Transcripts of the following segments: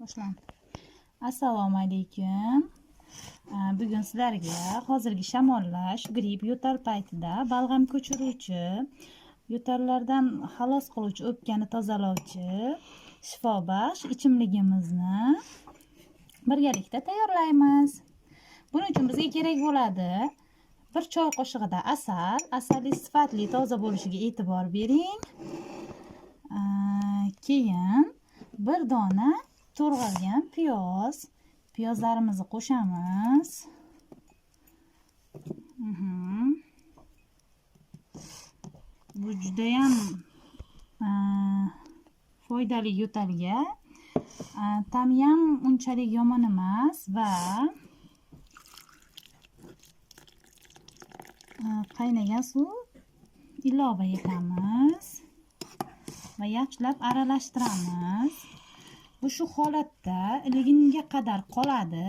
Boshlandi. Assalomu alaykum. Bugun sizlarga hozirgi shamollash, gripp, yo'tal paytida balg'am ko'chiruvchi, yo'tallardan xalos qiluvchi, o'pkani tozalovchi shifobaxsh ichimligimizni birgalikda tayyorlaymiz. Buning uchun bizga kerak bo'ladi 1 choy qoshig'ida asal, asalingiz sifatli, toza bo'lishiga e'tibor bering. Keyin 1 dona to'g'ralgan piyoz, piyozlarimizni qo'shamiz. Bu judayam foydali yo'talga. Ta'mi ham unchalik yomon emas va qaynagan suv ilova etamiz va yaxshilab aralashtiramiz. Bu shu holatda iligunga qadar qoladi.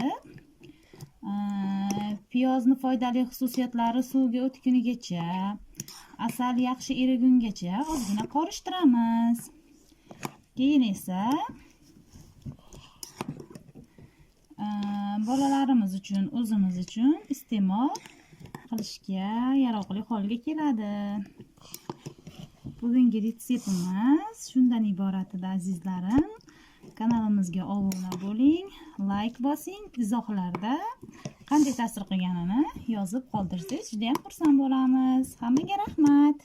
Piyozni foydali xususiyatlari suvga o'tgunigacha, asal yaxshi erigungacha ozgina qorishtiramiz. Keyin esa bolalarimiz uchun, o'zimiz uchun iste'mol qilishga yaroqli holga keladi. Bugungi retseptimiz shundan iborat edi, azizlarim. Kanalimizga obuna bo'ling, like bosing, izohlarda qanday ta'sir qilganini yozib qoldirsangiz juda ham xursand bo'lamiz. Hammaga rahmat.